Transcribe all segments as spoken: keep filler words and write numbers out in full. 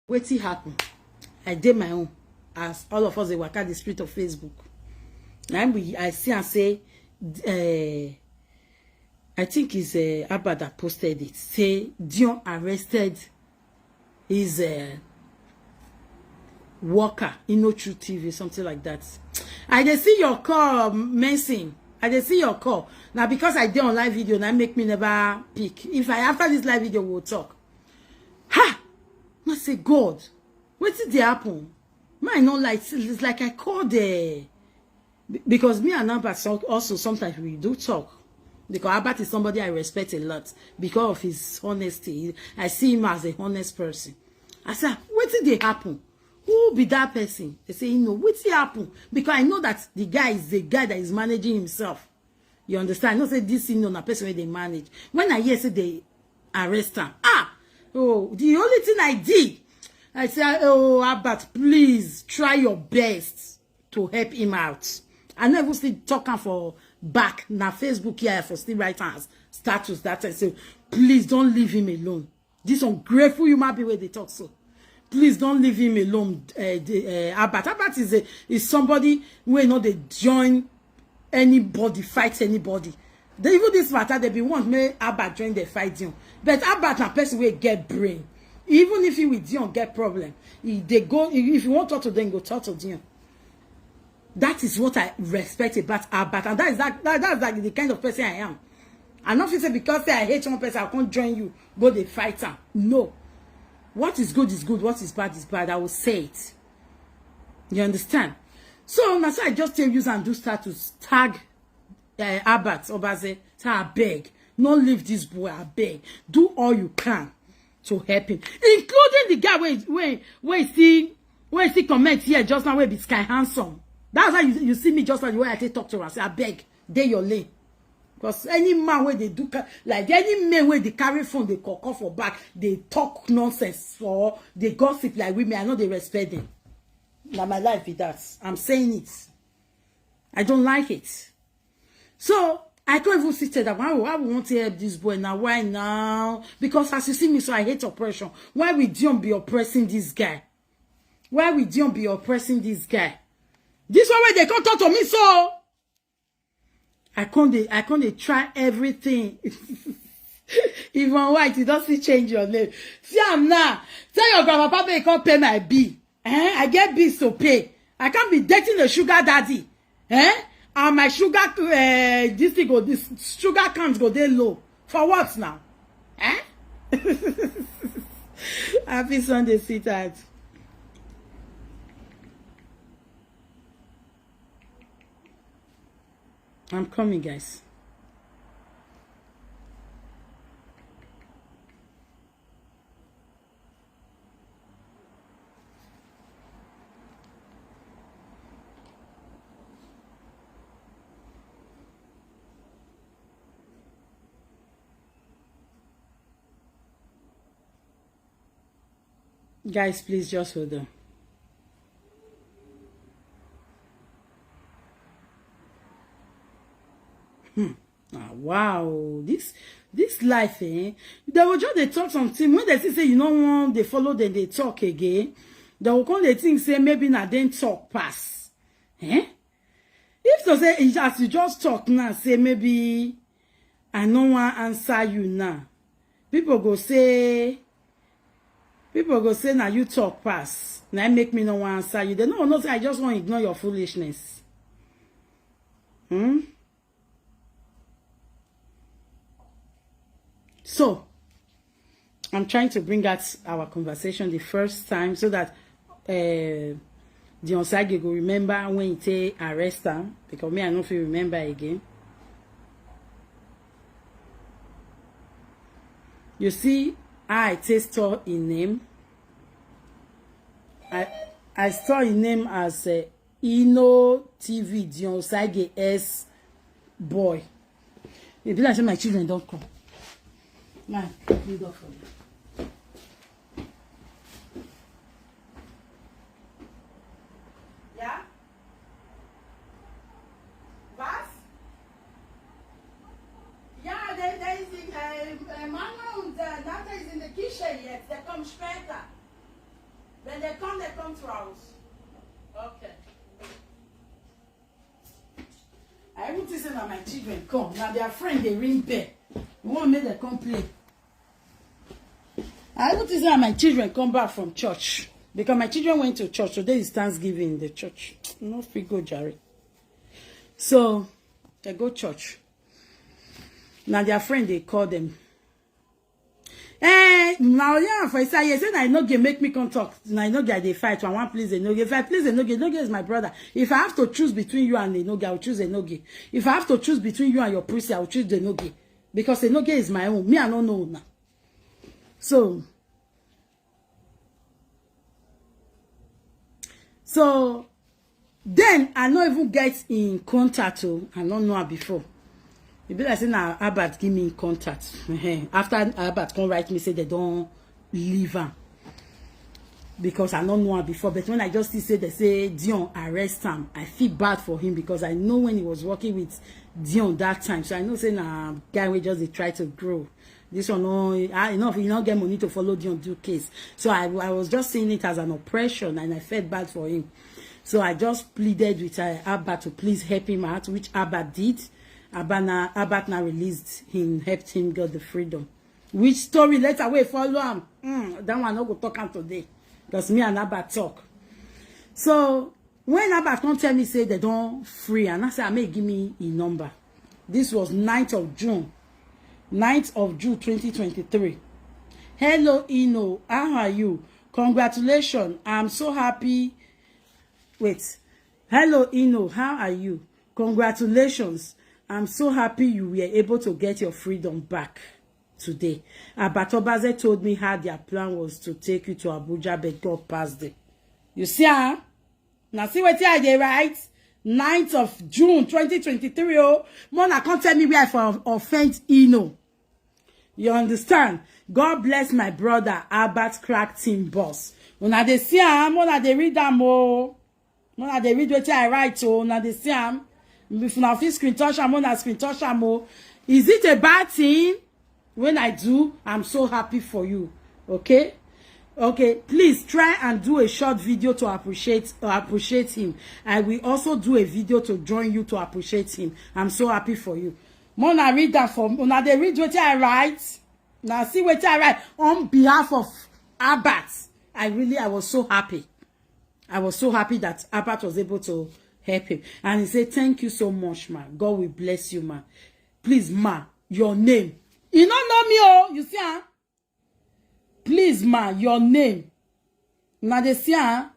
Wetin happen? I dey my own, as all of us dey waka the street of Facebook. Na im we, I see am say, eh, I think it's, eh, Abba that posted it. Say Dion arrested his, eh, worker, Inochu T V, something like that. I dey see your call, Menson. I dey see your call. Na because I dey on live video, na make me never pick. If I, after this live video, we'll talk. Ha! I say, God, wetin dey happen? Man, no like, it's like I call the, be-, because me and Albert so-, also sometimes we do talk. Because Albert is somebody I respect a lot because of his honesty. I see him as a honest person. I say, "Ah, wetin dey happen? Who be that person?" They say, "You know, wetin happen?" Because I know that the guy is the guy that is managing himself. You understand? I know say this thing, no, na person wey dey manage. When I hear say they arrest am, ah, oh, the only thing I did, I say, "Oh, Albert, please try your best to help him out." I never still talk am for back. Na Facebook here for still write am as status that time. So please don't leave him alone. This ungrateful human being wey dey talk so. Please don't leave him alone. Uh, the, uh, Albert. Albert is a, is somebody wey no dey join anybody, fight anybody. They, even this matter, they be want make Albert join the fight Dion. But Albert na person wey get brain. Even if he with Dion get problem, he dey go. If you want talk to them, go talk to Dion. That is what I respect about Albert, and that is that, that that's like the kind of person I am. I no fit say because say I hate one person, I can't join you, go dey fight am. No. What is good is good, what is bad is bad. I will say it. You understand? So na so I just tell you and do status, tag, eh, Albert Obaze, say, "Abeg, no leave this boy, abeg. Do all you can to help him." Including the guy wey, wey, wey still, wey still comment here just now, wey be Sky Handsome. That's how you, you see me just now, the way I take talk to am, say, "Abeg, dey your lane." Because any man wey dey do ca-, like, any man wey dey carry phone, dey call, call for back, dey talk nonsense or dey gossip like women, I no dey respect them. Na my life be that. I'm saying it. I don't like it. So I can't even sit there that why, why we want to help this boy now? Why now? Because as you see me, so I hate oppression. Why we Dion be oppressing this guy? Why we Dion be oppressing this guy? This one wey they come talk to me, so I can't dey, I can't dey try everything. Even white, you don't see change your name. See am now. Tell your grandpapa make he come pay my bill. Eh? I get bills to pay. I can't be dating a sugar daddy. Eh? And my sugar, uh, this thing go, this sugar count go dey low. For what now? Eh? Happy Sunday, sweetheart. I'm coming, guys. Guys, please just hold on. Hmm. Ah, wow, this, this life, eh? They will just dey talk something. When they see say you no want, they follow them, they talk again. They will come, they think say maybe na dem talk pass. Eh? If to say, as you just talk now, say maybe I no wan answer you now. People go say, people go say na you talk pass. Na im make me no wan answer you. They no know say I just wan ignore your foolishness. Hmm? So, I'm trying to bring out our conversation the first time so that, uh, the Osagie go remember when he take arrest am, because me, I no fit remember again. You see how I take store in name? I, I store in name as, uh, Ino T V, Dion Osagie S boy. E be like say my children don come. Now, lead up for me. Yeah? Was? Ja, der, der ist in, äh, äh, Mama und, äh, Nata ist in der Küche jetzt. Der kommt später. They come, they come to house. Okay. I even think say na my children come. Na their friend dey ring bell. We wan make dem come play. I even think say na my children come back from church, because my children went to church. Today is Thanksgiving in the church. No fit go jare. So they go church. Na their friend dey call them. Eh, na Oya for inside here say na Inoge make me come talk. Na Inoge I dey fight. I wan please Inoge. If I please Enoge, Enoge is my brother. If I have to choose between you and Enoge, I will choose Enoge. If I have to choose between you and your priest, I will choose Enoge, because Enoge is my own. Me, I no know now. So, so then I no even get in contact. Oh, I no know her before. E be like say na Albert give me in contact. After Albert come write me say they don leave am, because I no know am before. But when I just see say they say Dion arrest am, I feel bad for him, because I know when he was working with Dion that time. So I know say na guy wey just dey try to grow. This one, no, I, enough, he no get money to follow Dion do case. So I, I was just seeing it as an oppression, and I felt bad for him. So I just pleaded with uh, Abba to please help him out, which Abba did. Abba na, Abba now released him, helped him get the freedom. Which story later we follow am. Mm, that one no go talk am today, because me and Abba talk. So when Abba come tell me say they don free, and I say, "I may give me a number." This was ninth of June. Ninth of June twenty twenty-three. "Hello, Ino. How are you? Congratulations. I'm so happy." Wait. "Hello, Ino. How are you? Congratulations. I'm so happy you were able to get your freedom back today. Abatobaze told me how their plan was to take you to Abuja, but God passed them." You see, ah? Now see what I dey write. Ninth of June twenty twenty-three. Oh, Mona can't tell me where I for offend Ino. You understand? "God bless my brother Albert Crack Team Boss." Una dey see am, una dey read am, oh. Una dey read wetin I write, oh. Una dey see am. If una fit screen touch am, una screen touch am, oh. Is it a bad thing? When I do, I'm so happy for you. Okay? Okay, please try and do a short video to appreciate, uh, appreciate him. I will also do a video to join you to appreciate him. I'm so happy for you. Mona read that for una dey read wetin I write. Now see wetin I write on behalf of Albert. I really, I was so happy. I was so happy that Albert was able to help him. And he said, "Thank you so much, ma. God will bless you, ma. Please, ma, your name." He no know me, oh, you see, huh? "Please, ma, your name." Now they see, huh?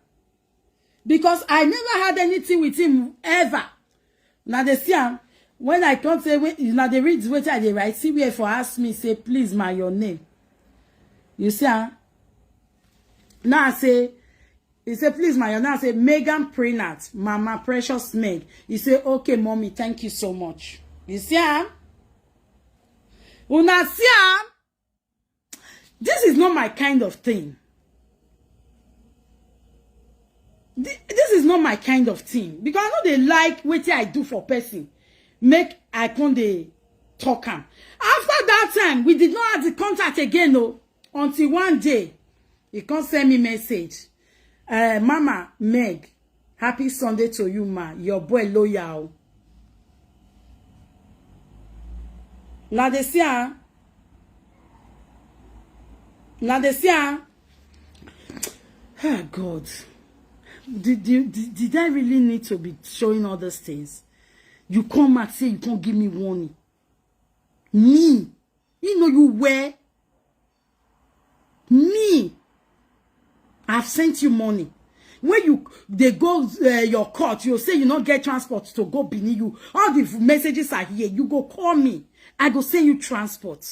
Because I never had anything with him ever. Now they see, huh? When I come say, when, now they read what I dey write, see where for ask me, say, "Please, ma, your name." You see, huh? Now I say, he say, "Please, ma, your name." I say, "Megan Prenat, Mama Precious Meg." He say, "Okay, mommy, thank you so much." You see, huh? Una see, huh? This is not my kind of thing. Thi-, this is not my kind of thing, because I know they like what I do for person. Make I come dey talk am. After that time, we did not have the contact again, oh, until one day, he come send me message. Uh, "Mama Meg, happy Sunday to you, ma. Your boy loyal." Now they see, ah. Now they see, ah. Oh, God. Did, did, did, did I really need to be showing all these things? You come out, say you can't give me warning. Me. You know you where? Me. I've sent you money. When you, they go, uh, your court, you say you not get transport to go Benin. You, all the messages are here. You go call me. I go send you transport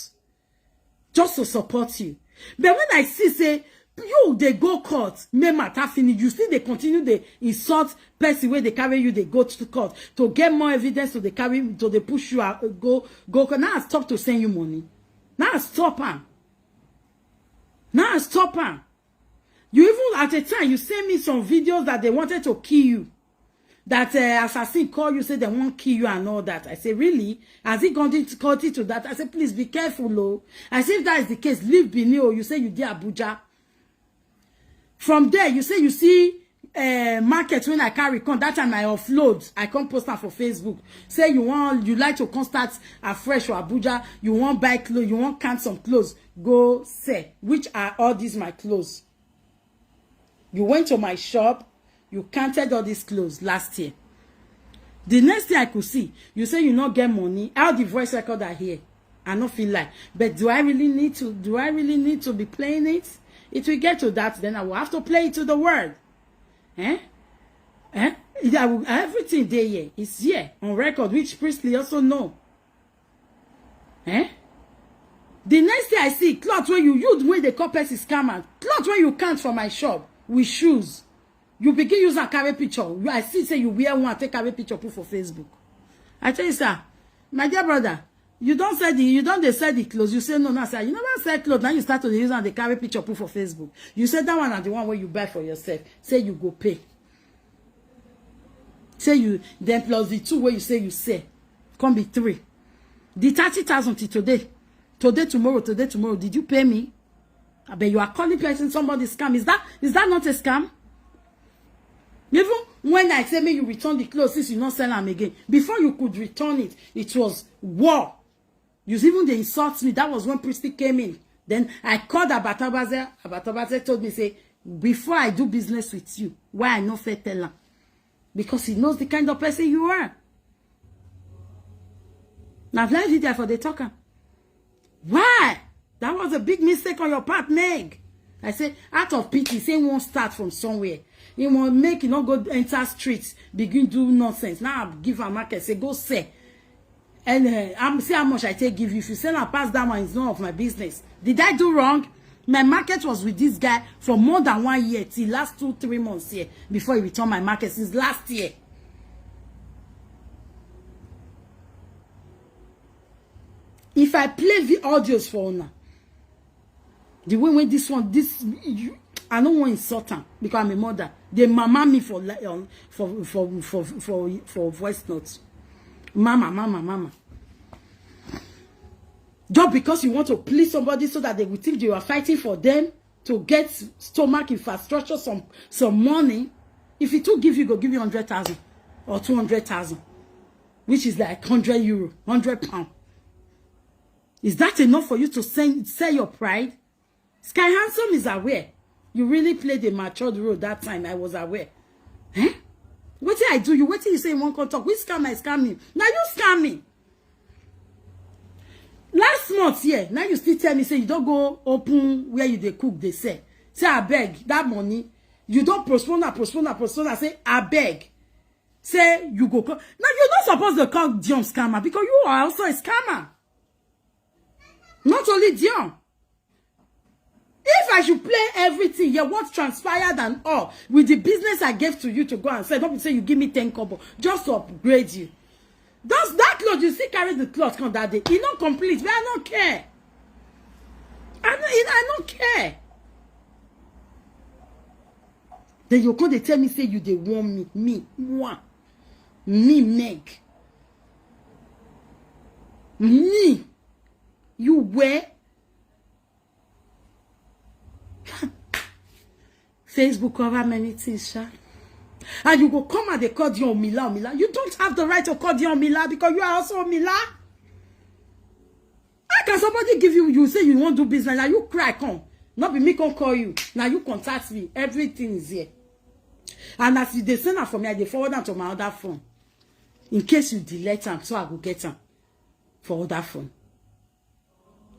just to support you. But when I see say you they go court, may matter finish, you still they continue the insult person where they carry you, they go to court to get more evidence, so they carry, so they push you out, go, go. Now I stop to send you money. Now I stop am. Now I stop am. You even, at a time, you send me some videos that they wanted to kill you. That, uh, assassin call you, say they won't kill you and all that. I say, "Really?" Has it gone into, got into that? I say, "Please be careful, oh." I say, "If that is the case, leave Benin, oh." You say you did Abuja. From there, you say you see uh, market when I carry come. That time I offload, I come post am for Facebook. Say you want, you like to come start afresh for Abuja, you want buy clothes, you want count some clothes, go sell. Which are all these my clothes? You went to my shop, you counted all these clothes last year. The next thing I could see, you say you not get money. How the voice record I hear, I not feel like. But do I really need to? Do I really need to be playing it? It will get to that, then I will have to play it to the world. Eh? Eh? It- I will- everything dey here is here on record, which Priestly also know. Eh? The next thing I see, cloth where you use, where they call person scammer, cloth where you count for my shop with shoes. You begin use and carry picture. You, I see say you wear one, take carry picture, put for Facebook. I tell you, sir, my dear brother, you don't sell the, you don't they sell the clothes. You say no, no, sir. You never sell clothes. Now you start to use and they carry picture, put for Facebook. You say that one are the one where you buy for yourself. Say you go pay. Say you then plus the two where you say you sell, come be three. The thirty thousand till today, today tomorrow, today tomorrow. Did you pay me? I bet you are calling person somebody scam. Is that, is that not a scam? Even when I say me you return the clothes since you not sell them again, before you could return it, it was war. You even they insult me. That was when Priestly came in. Then I called Abatabaze. Abatabaze told me say before I do business with you, why I no fair tell am? Because he knows the kind of person you are. Now live video for the talker. Why? That was a big mistake on your part, Meg. I say out of pity, say won't start from somewhere. He won't make it not go enter streets, begin do nonsense. Now I give a market, say go say. And uh, I'm see how much I take give you. If you sell and pass that one, it's none of my business. Did I do wrong? My market was with this guy for more than one year, till last two, three months here, before he returned my market since last year. If I play the audios for una, the way when this one, this you, I don't want insult am because I'm a mother. They mama me for li- um, for for for for for voice notes. Mama, mama, mama. Just because you want to please somebody so that they will think you are fighting for them to get stomach infrastructure, some some money. If he too give you, go give you hundred thousand or two hundred thousand, which is like hundred euro, hundred pound. Is that enough for you to send, sell your pride? Sky Handsome is aware. You really played a matured role that time. I was aware. Eh? What did I do you? What did you say you won't come talk? Which scam is scamming? Now you scam me. Last month, yeah. Now you still tell me say you don't go open where you they cook, they say. Say I beg that money. You don't postpone and postpone and postpone and say I beg. Say you go come. Now you not supposed to call Dion scammer because you are also a scammer. Not only Dion. If I should play everything, yeah, what transpired and all with the business I gave to you to go and sell, don't be say you give me ten kobo just to upgrade you. Does that cloth you see carry the cloth come that day? It not complete, but I don't care. I don't, I don't care. Then you come they tell me say you they want me, me, moi, me Meg, me, you where? Facebook cover many things, sha. And you go come and they call you Omila, Omila. You don't have the right to call you Omila because you are also Omila. How can somebody give you, you say you won't do business, now you cry come. Not be me come call you. Now you contact me. Everything is here. And as you they send am for me, I dey forward am to my other phone. In case you delete am, so I go get am for other phone.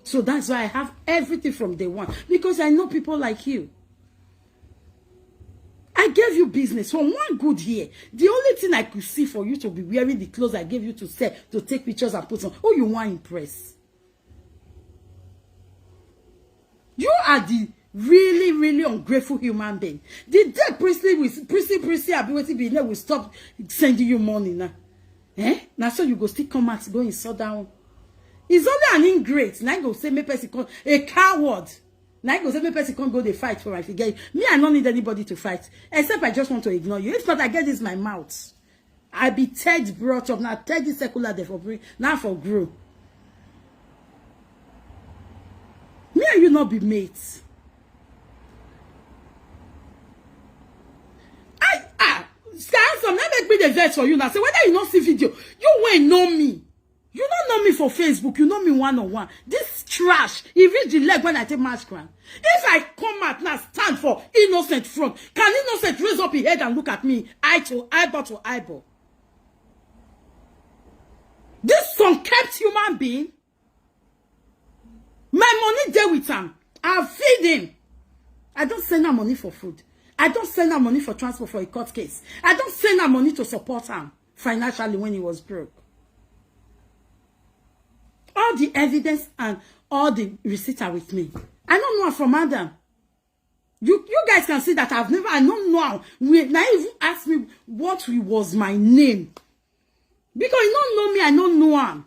So that's why I have everything from day one. Because I know people like you. I gave you business for one good year. The only thing I could see for you to be wearing the clothes I gave you to sell, to take pictures and put on. Who you want impress? You are the really, really ungrateful human being. The day Priestly will, Priestly, Priestly, I'll be waiting, be there, will stop sending you money now. Eh? Now so you go still come out, go insult down. It's only an ingrate. Now go say, make person come, a coward. Now go say, make person come go, they fight for my figure. Me, I don't need anybody to fight. Except I just want to ignore you. If not, I get this my mouth. I be third brought up now, third secular day for bring now for grow. Me and you not be mates. Sky Handsome, na make me dey vex for you now. Say whether you no see video, you wey know me. You no know me for Facebook, you know me one on one. This trash, e reach the leg when I take match ground. If I come out now, stand for innocent front, can innocent raise up his head and look at me eye to eyeball to eyeball? This unkempt human being, my money dey with am. I feed him. I don't send her money for food. I don't send her money for transport for a court case. I don't send her money to support him financially when he was broke. All the evidence and all the receipts are with me. I don't know her from Adam. You, you guys can see that I've never, I don't know her. We, now even ask me what was my name. Because you don't know me, I don't know him.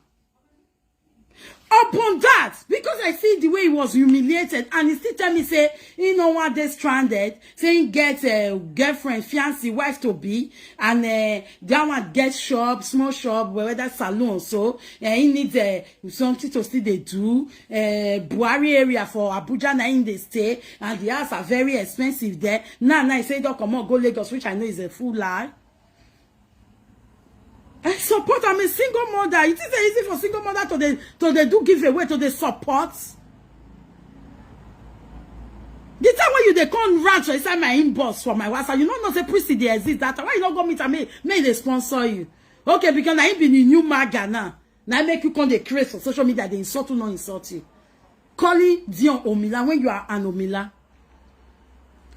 Upon that, because I see the way he was humiliated, and he still tell me say he no one day stranded, say he get a girlfriend, fiancé, wife to be, and uh, that one get shop, small shop, whether salon so, and he needs uh, something to still they do. Uh, Buhari area for Abuja, na in they stay, and the house are very expensive there. Now, now he say don't come on, go Lagos, which I know is a full lie. I support. I'm a single mother. It is easy for single mother to the to the do giveaway to the support. The time when you they come rant for inside my inbox for my WhatsApp, you don't know say Prissy they exist. That why you not go meet and make make they sponsor you. Okay, because I ain't been in new maga now. Now make you come the craze for social media. They insult you, not insult you. Calling Dion Omila when you are an Omila. And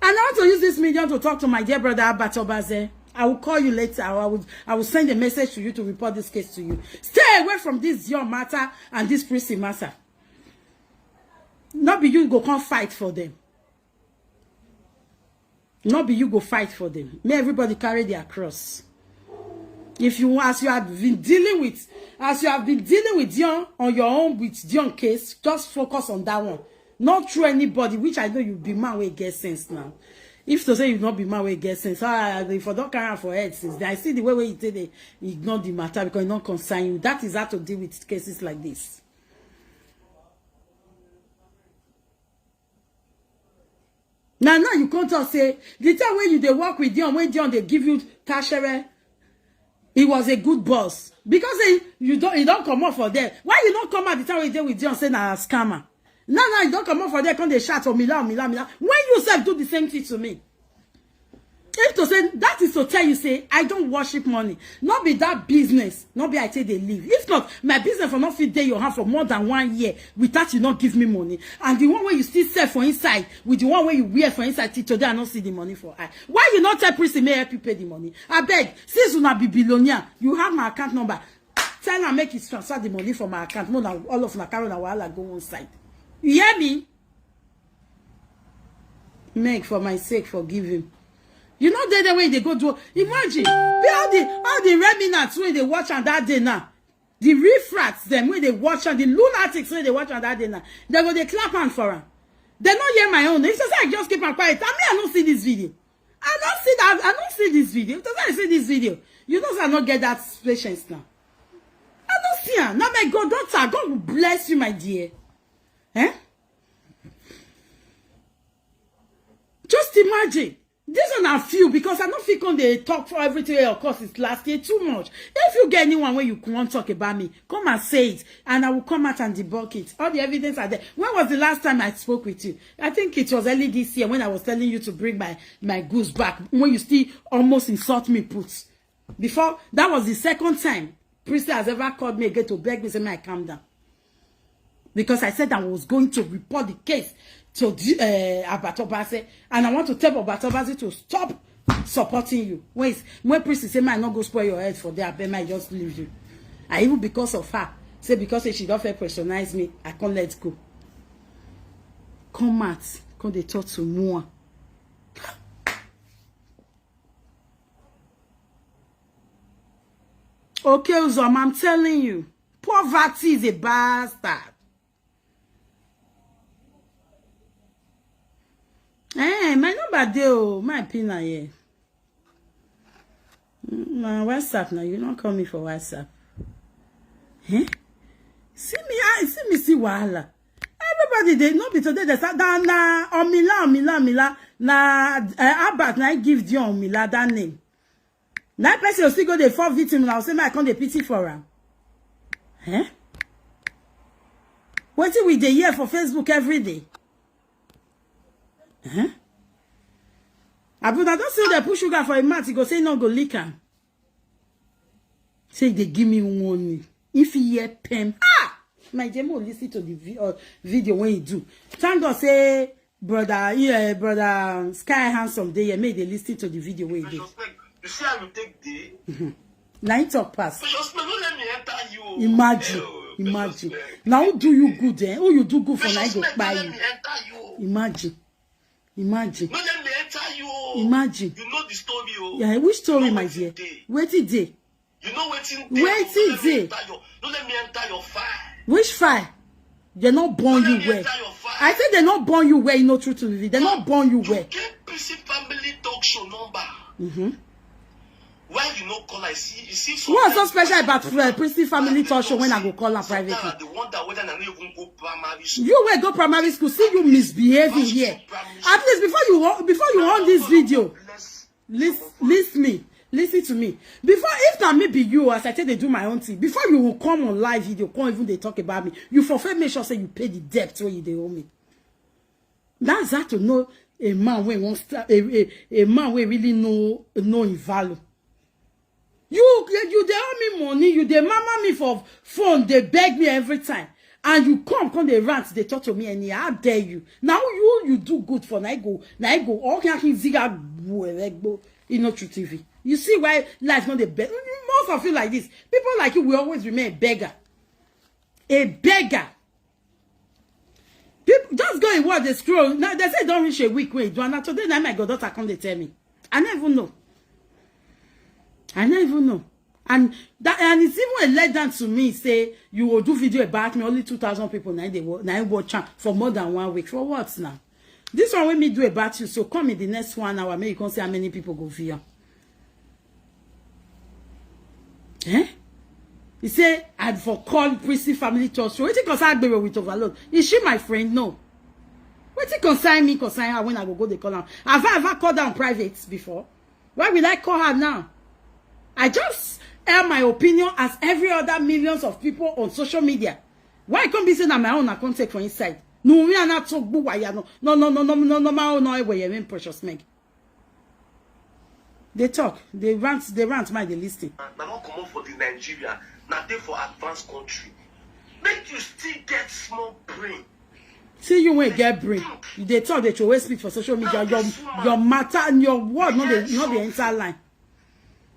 I want to use this medium to talk to my dear brother Abat Obaze. I will call you later. I will, I will send a message to you to report this case to you. Stay away from this your matter and this Prissy matter. Not be you go come fight for them. Not be you go fight for them. May everybody carry their cross. If you, as you have been dealing with, as you have been dealing with Dion on your own with Dion case, just focus on that one. Not through anybody, which I know you be man wey get sense now. If to say you not be man wey get sense, ah, if I don't carry am for head since then, I see the way wey you take dey ignore the matter because it not concern you. That is how to deal with cases like this. Now, now you come talk say the time when you dey work with Dion, when Dion they give you cashier, he was a good boss because say you don't you don't come up for there. Why you not come out the time when you dey with Dion say na scammer? Now, now you don't come up for there, come they shout Omila, Omila, Omila. When you self do the same thing to me, if to say that is to tell you say I don't worship money, not be that business, not be I take they leave. If not, my business for not fit dey your hand for more than one year without you not give me money. And the one where you still sell for inside with the one where you wear for inside till today, I not see the money for I. Why you not tell Prissy may help you pay the money? I beg, since una be billionaire, you have my account number. Tell her make it transfer the money from my account. More than all of una carry una wahala go one side. You hear me? Make for my sake forgive him. You know the way they go do. Imagine be all the all the remnants when they watch on that day now. The riffraffs them when they watch and the lunatics when they watch on that day now. They go they clap hand for her. They not hear my own. If say I just keep am quiet, I mean I don't see this video. I don't see that. I don't see this video. If I see this video, you know say I not get that patience now. I don't see her. Now my goddaughter, God will bless you, my dear. Eh? Just imagine. This one I feel because I don't feel come they talk for everything. Of course, it's last year too much. If you get anyone where you can't talk about me, come and say it, and I will come out and debunk it. All the evidence are there. When was the last time I spoke with you? I think it was early this year when I was telling you to bring my my goose back. When you still almost insult me, put before that was the second time Prissy has ever called me again to beg me, say, "May I calm down?" Because I said I was going to report the case to the, uh, Abatobase, and I want to tell Abatobase to stop supporting you. When it's, when Prissy say, "Man, not go spoil your head for there, I bet my just leave you." I even because of her, say because say she don't fair pressurize me, I can't let go. Come out, come they talk to more. Okay, Uzom, I'm telling you, poverty is a bastard. Eh, my number dey o, my pin na here. Mm, na WhatsApp now, you don't call me for WhatsApp. Eh? See me, I see me see wahala. Everybody they know me today. They say that na Omila, Omila, Omila. Na uh, Albert na I give you Omila that name. That person will still go dey fall victim now. Say, "My, I come dey pity for am." Eh? Wetin we dey hear for Facebook every day? Eh? Abi una don see dem put sugar for im mouth, e go say no go lick am. Say e dey give me warning. If he hear pen, ah, my demo listen to the vi- uh, video when he do. Thank God say brother, yeah, brother Sky Handsome dey here. Make they listen to the video wey he do. You see how you take day? Na him talk pass. Precious man, don't let me enter you. Imagine, Oh, imagine. Precious man. Now who do you good, eh? Who you do good for? Now Precious you go man, kpai don't let you. Me enter you. Imagine, imagine. Don't let me enter you. Imagine. You know the story. Oh. Yeah, which story, You know my wetin dear? Dey. Wetin dey? You know wetin Wetin Don't let me dey? Enter your, don't let me enter your fire. Which fire? They not born Don't you let me well. Enter your fire. I say they not born you well. You know, true to be, they not born you You well. Get P C family talk show number. Mm-hmm. Why you no call? I see. You see. What's so Sometimes special about uh, P C family talk show when I go call her Sometimes privately? I dey wonder whether I no even go primary school. You will go primary school, see you misbehaving here. At least before you wa- before you on this video, listen, listen me, listen to me. Before, if na me be you, as I tell they do my own thing, before you will come on live video, come even they talk about me, you for fair make sure say you pay the debt where you they owe me. That's how to know a man wey wants to, a, a, a man wey really know know him value. You you dey owe me money, you dey mama me for phone, dey beg me every time, and you come come dey rant, dey talk to me anyhow. How dare you? Now you you do good for na I go na I go all can ziga buelegbo Inochu T V. You see why life not dey beg? Most of you like this, people like you will always remain a beggar, a beggar. People just go in world dey scroll. Now they say don't reach a week wey do, and na today na my goddaughter come dey tell me. I never know. I never know. And that and it's even a letdown to me. Say you will do video about me. Only two thousand people now they wa- now watch am for more than one week. For what now? This one wey me do about you. So come in the next one hour. Make you come see how many people go view am. Eh? He say I for call Prissy family talk show. Wetin concern Agbero with overload? Is she my friend? No. Wetin concern me concern her when I go go dey call am? Have I ever called down private before? Why will I call her now? I just air my opinion as every other millions of people on social media. Why come be say na my own I come take for inside? No, me and I talk buwaya no no no no no no no my own no ewe yẹn Precious Meg. They talk, they rant, they rant, my they listen. Na not comot for the Nigeria. Na dey for advanced country. Make you still get small brain. See you when get brain. You dey talk, they throw away speech for social media. Your your matter and your word, not the not the entire line.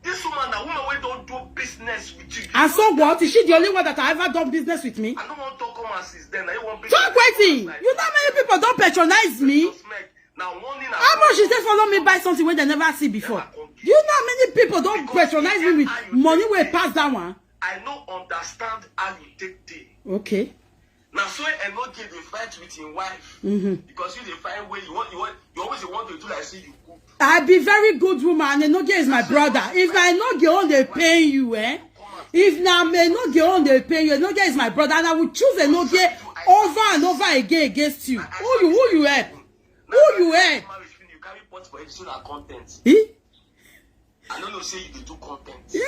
This woman, na woman wey don do business with you. And so what? Is she the only one that I ever done business with me? I no wan talk come as is then. I wan Talk wetin? You know how many people don't patronize me? Now warning. How much is they follow me buy something when they never see before? You know how many people don't patronize me with money wey pass that one? I no understand how you take day. Okay. Na so Enogie dey fight with him wife. Mm-hmm. Because you dey find way you want you want you always dey want to do like say you cook. I be very good woman. Enogie is my brother. If na Enogie own dey pay you, eh? If na me Enogie own dey pay you, Enogie is my brother, and I will choose Enogie over and over again against you. Who you who you help? Who you help? Marriage finish, you carry pot for head, so na content. Eh? I no know say you dey do content. Eh,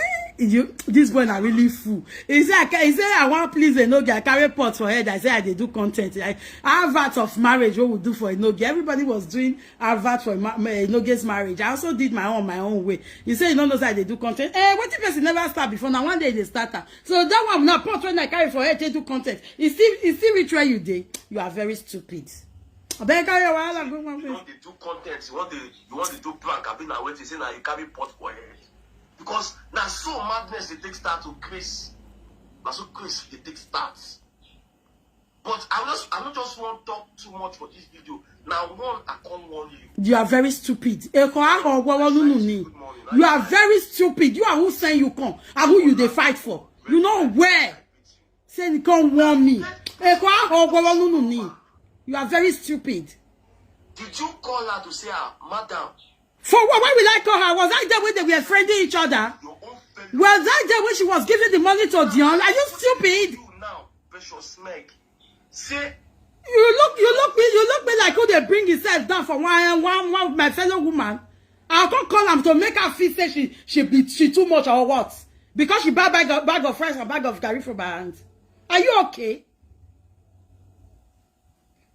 you, this boy na really fool. He say I, ca- he say I want please Enogie. I carry pot for head. I say I dey do content. I advert of marriage. What we do for Enogie? Everybody was doing advert for ma- ma- Enogie's marriage. I also did my own my own way. You say you don't know say I dey do content. Eh, what if person never start before? Now one day they start am. So that one now pot when I carry for head take do content. You see, you see which way you dey. You are very stupid. I beg carry your wahala go one You way. want to do content, you want to you want to do prank. I been away to say now you carry pot for head. Because now so madness they take start to Chris. Now so Chris they take start. But I just I don't just want to talk too much for this video. Now one I can't warn you. You are very stupid. Eko aho gbowo nunu ni. Good morning. You are very stupid. You are who send you come and who you dey fight for. You know where? Say you come warn me. Eko aho gbowo nunu ni. You are very stupid. Did you call her to say, ah, madam, For what? Why will I call her? Was I there when they were friending each other? Your own failure. Was I there when she was giving the money to Dion? Are you stupid? You now, Precious Meg. Say You look, you look me, you look me like who they bring himself down for one, one, one, my fellow woman. I can't call am to make her feel say she she be she too much or what? Because she buy bag of, bag of rice and bag of garri from her hand. Are you okay?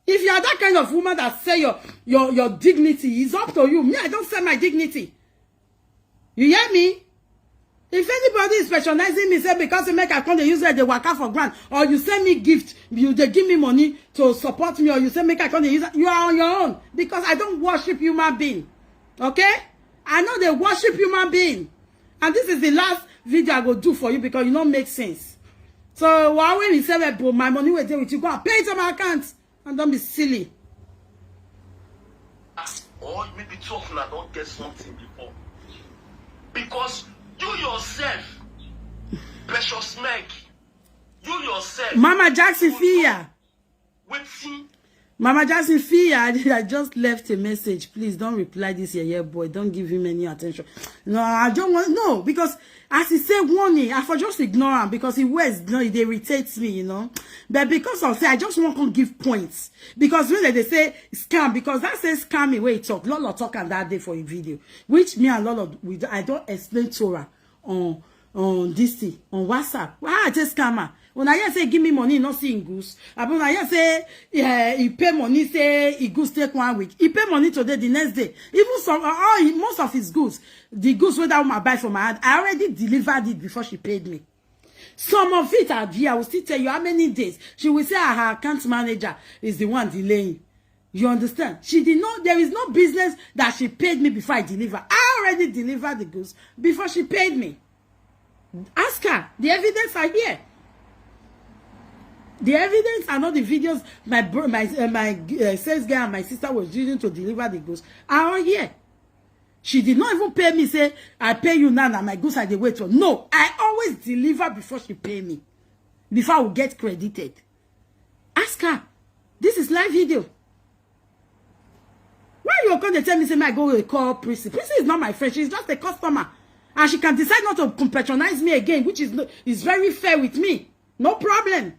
If you are that kind of woman that say your your your dignity is up to you, me, I don't sell my dignity. You hear me? If anybody is patronizing me, say because you make I come dey use it, they waka for ground, or you send me gift, you they give me money to support me, or you say make I come dey use it, you are on your own, because I don't worship human being. Okay? I know they worship human being. And this is the last video I go do for you because you don't make sense. So why when you say that, bro, my money will deal with you, go and pay it on my account and don't be silly. Or maybe two of una don get something before. Because you yourself, Precious Meg, you yourself, Mama Jackson Fear. Wetin? Mama Jackson Fear, I, I just left a message. Please don't reply this, yeah, yeah, boy. Don't give him any attention. No, I don't want, no, because as he say warning, I for just ignore him because he wears, no, it irritates me, you know. But because of say, I just want to give points. Because when they say scam, because that says scam away talk. Lolo talk and that day for a video, which me and Lolo, we, I don't explain Torah on on this thing on WhatsApp. Why I take scammer? When I hear say give me money, not seeing goose. I when I hear say yeah, he pay money, say he goose take one week. He pay money today, the next day. Even some, uh, all he- most of his goods, the goods where that woman buy from my hand, I already delivered it before she paid me. Some of it are there. I will still tell you how many days. She will say her account manager is the one delaying. You understand? She did not. There is no business that she paid me before I deliver. I already delivered the goods before she paid me. Ask her. The evidence are here. The evidence are not the videos my bro, my uh, my uh, sales guy and my sister was using to deliver the goods are all here. She did not even pay me. Say I pay you now. Now my goods are the way to. No, I always deliver before she pay me. Before I will get credited. Ask her. This is live video. Why you come to tell me say my go will call Prissy? Prissy is not my friend. She's just a customer. And she can decide not to patronize me again, which is no, is very fair with me. No problem.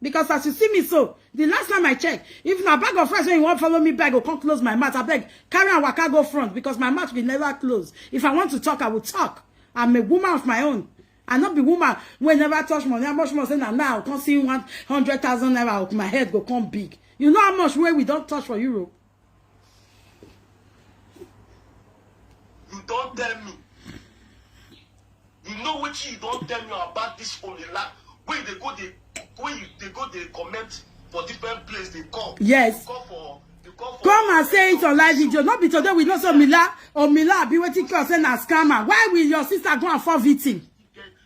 Because as you see me so, the last time I check, if na bag of rice when you want follow me bag, go come close my mouth. I beg, carry and waka go front because my mouth will never close. If I want to talk, I will talk. I'm a woman of my own. I not be woman when never touch money. How much more say na now come see one hundred thousand naira out my head go come big. You know how much way we don't touch for Europe. You don't tell me. You know what you don't tell me about this Omila. Where they go, they where you they go, they comment for different place. They call. Yes. They call for. They call for Come and say it on live video. Not be today we know so Mila or Mila be waiting to say na scammer. Why will your sister go and fall victim?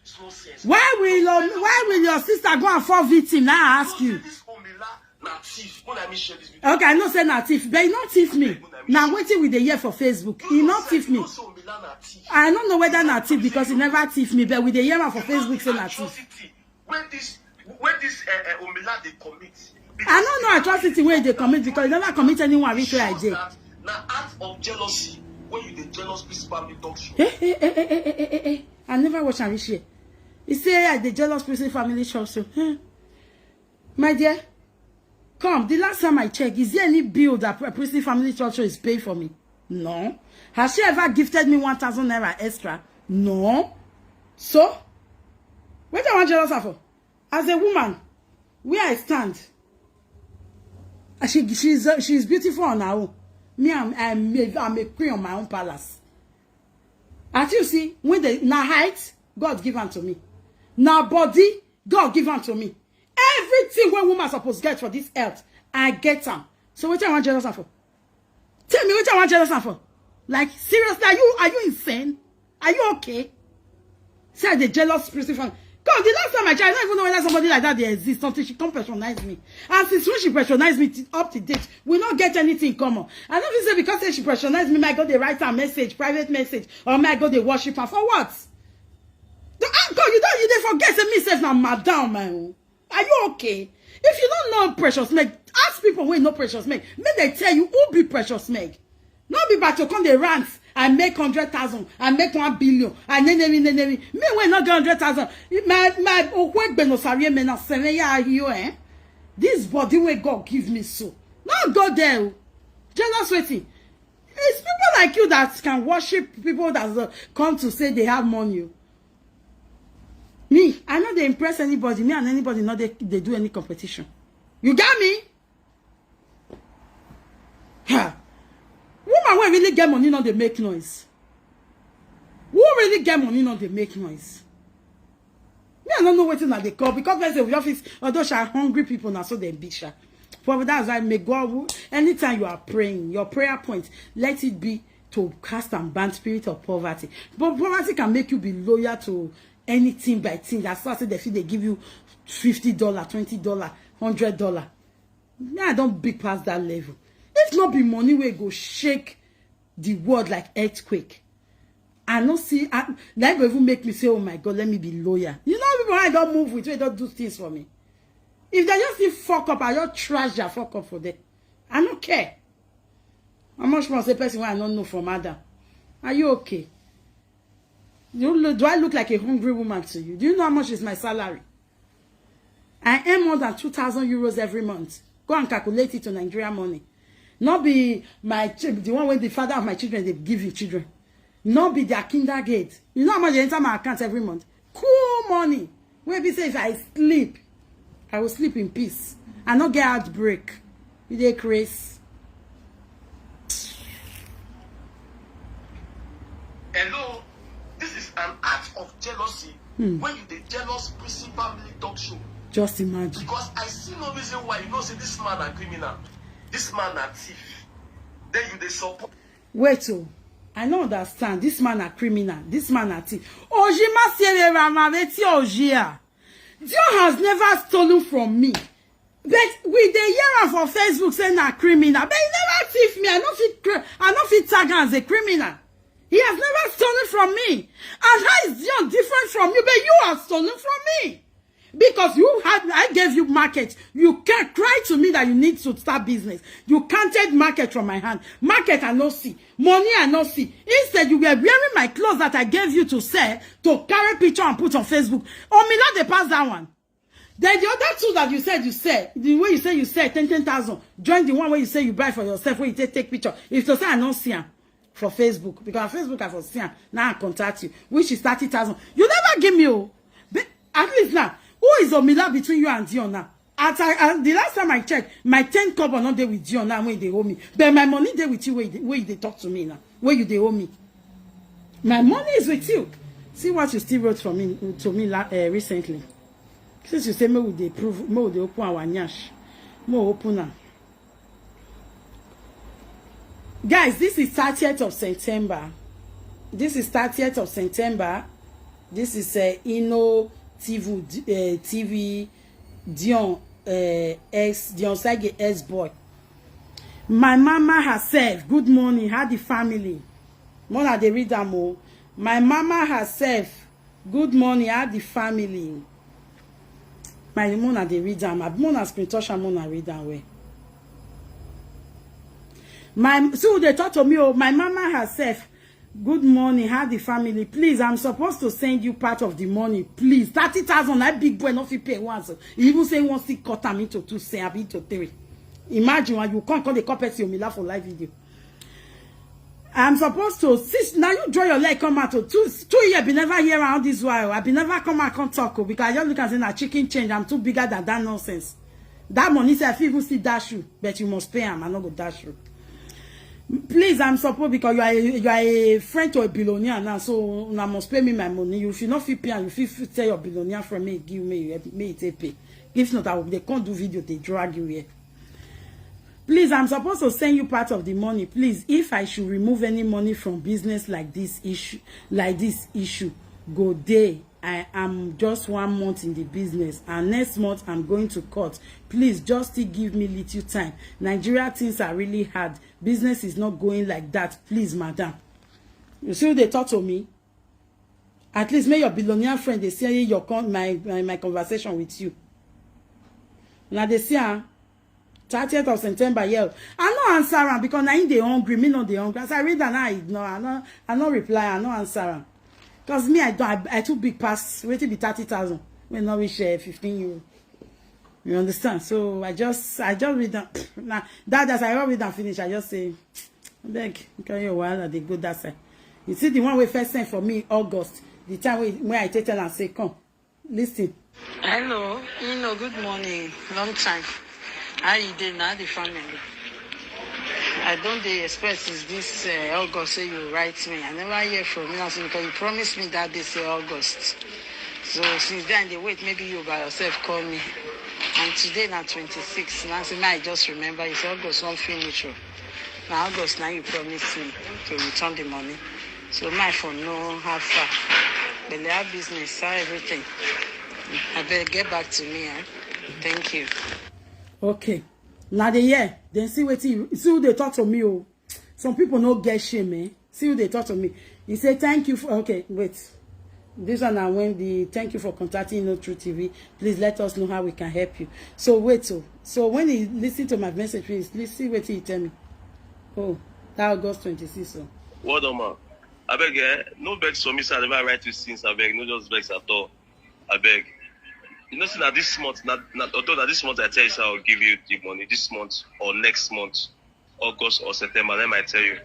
It's nonsense. Why will your, why will your sister go and fall victim? Now I ask you. This Omila na thief. When I share this video. Okay, I know say na thief, but he not thief me. Now waiting with the year for Facebook. He not thief me. You know say Omila na thief. I don't know whether na thief because he never thief me, but with the year for Facebook say na thief. Atrocity when this when this uh, uh, Omila they commit. I don't know atrocity where they commit because he never commit anyone which way I Shows did. That na act of jealousy when you the jealous this family talk show. Eh, eh, eh, eh, eh, eh, eh, eh. I never watch and share. He say I the jealous person family show so. Hmm. My dear, come. The last time I check, is there any bill that Pre- Prissy family church is paid for me? No. Has she ever gifted me one thousand naira extra? No. So, what I want jealous her for? As a woman, where I stand, and she she's uh, she's beautiful on her own. Me, I'm I'm a, I'm a queen on my own palace. As you see, when the na height, God give unto me. Na body, God give unto me. Everything when woman supposed get for this earth, I get them. So what I want jealous her for? Tell me what I want jealous her for. Like seriously, are you are you insane? Are you okay? Say I the jealous person from God, the last time I checked, I don't even know whether somebody like that they exist until she come patronize me. And since when she patronized me t- up to date, we not get anything in common. I don't even say because say she patronized me, I go the write her message, private message, or I go the worship her for what? The uncle, you don't you they forget say me says now, madam, my own. Are you okay? If you don't know Precious Meg, ask people who know Precious Meg. May they tell you who be Precious Meg. Not be back to come the rants. I make hundred thousand. I make one billion. I nenemi nenemi. Me when not get hundred thousand. My my okwe gbeno sarie me na sene ya ahiyo eh. This body wey God give me so. No go there. O. Jealous waiting. It's people like you that can worship people that uh, come to say they have money. Me, I no dey impress anybody. Me and anybody no dey dey do any competition. You get me? Ha! Woman wey really get money no dey make noise. Who really get money no dey make noise? Me, I no know wetin I dey call, because person say we office, although sha, hungry people na so dem be sha. But that's why, may God, who- anytime you are praying, your prayer point, let it be to cast and ban spirit of poverty. But poverty can make you be loyal to anything by thing. That's why I say they feel they give you fifty dollar, twenty dollar, hundred dollar. Me, I don't big past that level. If not be money wey go shake the world like earthquake, I no see. I, that go even make me say, "Oh my God, let me be loyal." You know, people I don't move with, they don't do things for me. If they just see fuck up, I just trash their fuck up for them. I don't care. How much more say person wey I don't know from Adam? Are you okay? You look, do I look like a hungry woman to you? Do you know how much is my salary? I earn more than two thousand euros every month. Go and calculate it to Nigerian money. Not be my ch- the one wey the father of my children dey give you children. Not be their kindergarten. You know how much they enter my account every month? Cool money. Wey be say if I sleep, I will sleep in peace. I no get heartbreak. You dey craze. Hello, this is an act of jealousy. When you dey jealous Prissy family talk show. Just imagine. Because I see no reason why you know say this man na criminal, this man na thief. Then you dey support. Wait, oh, I no understand. This man a criminal. This man a thief. Ojima Sierra Maveti Ojia. Dion has never stolen from me. But we dey hear am for Facebook say na criminal. But he never thief me. I no fit cr- I no fit tag am as a criminal. He has never stolen from me. And how is Dion different from you? But you have stolen from me. Because you had, I gave you market. You can't cry to me that you need to start business. You counted market from my hand. Market I no see. Money I no see. Instead, you were wearing my clothes that I gave you to sell, to carry picture and put on Facebook. Omila, they pass that one. Then the other two that you said you sell, the way you say you sell ten, ten thousand, join the one where you say you buy for yourself, where you take, take picture. If to say I don't see am for Facebook, because on Facebook I for see am, now I contact you, which is thirty thousand. You never give me, oh. But at least now, who is Omila between you and Dion now? At I, and the last time I checked, my ten kobo not there with Dion now when they owe me. But my money there with you where they, where they talk to me now, where you they owe me. My money is with you. See what you still wrote for me to me la, uh, recently. Since you say me would they prove, me would they open our nyash, me open now. Guys, this is thirtieth of September. This is thirtieth of September. This is uh, Ino T V, uh, T V Dion uh, ex Dion Sage ex boy. My mama herself. Good morning. How the family? Mona, they read them all. My mama herself. Good morning. How the family? My Mona, they read them. Mona screen touch and Mona read them well. My, see who they talk to me. Oh, my mama herself. Good morning. How the family? Please, I'm supposed to send you part of the money. Please, thirty thousand. That big boy not fit pay once. He even say he wants to cut am into two, say I be to three. Imagine when you can't call the company me laugh for live video. I'm supposed to since now you draw your leg come out to two two years be never hear around this while. I be never come out come talk oh, because I just look and say na chicken change. I'm too bigger than that nonsense. That money say I fit even still dash you, but you must pay am. I no go dash you. Please, I'm supposed because you are a, you are a friend to a billionaire now, so una must pay me my money. You fit not fit pay am, you fit fit tell your billionaire friend me give me me it pay. If not, I will, they can't do video, they drag you here. Please, I'm supposed to send you part of the money. Please, if I should remove any money from business like this issue, like this issue, go day. I am just one month in the business, and next month I'm going to court. Please, just still give me little time. Nigeria things are really hard. Business is not going like that. Please, madam. You see, they talk to me. At least make your billionaire friend they see your con my, my my conversation with you. Now they see am. Thirtieth of September, yeah. I no answer am because na him dey hungry, me no dey hungry. As I read am, I ignore. I no, I no reply. I no answer am. Cause me, I don't. I, I too big pass. Wetin be thirty thousand? When not reach uh, fifteen euro. You understand? So I just, I just read am. Now that as I read am finish, I just say, Abeg, carry your wahala dey go that side. You see the one wey first send for me August, the time wey wey I take tell am say come. Listen. Hello, Ino, good morning. Long time. How you dey now, the family? I don't dey expect since this uh, August say you write me. I never hear from you now since because you promised me that day say August. So since then they wait, maybe you by yourself call me. And today na twenty-six. Now say I just remember it's August not finish. Oh. Now August now you promise me to return the money. So my phone no how far. But they have business, how everything. I better get back to me. Eh? Thank you. Okay. Now they hear. Then see wetin you see who dey talk to me. Oh, some people no get shame. Eh? See who dey talk to me. He say thank you for okay. Wait. This one na when the thank you for contacting No True T V. Please let us know how we can help you. So wait, so so when he listen to my message, please listen what he tell me. Oh, that August twenty-six. So. Well done, man. Abeg, eh, no vex for me, sir. I never write you since. Abeg, no just vex at all. Abeg. You know, say na this month, na, na, although na this month I tell you, sir, I'll give you the money. This month or next month, August or September, let me tell you.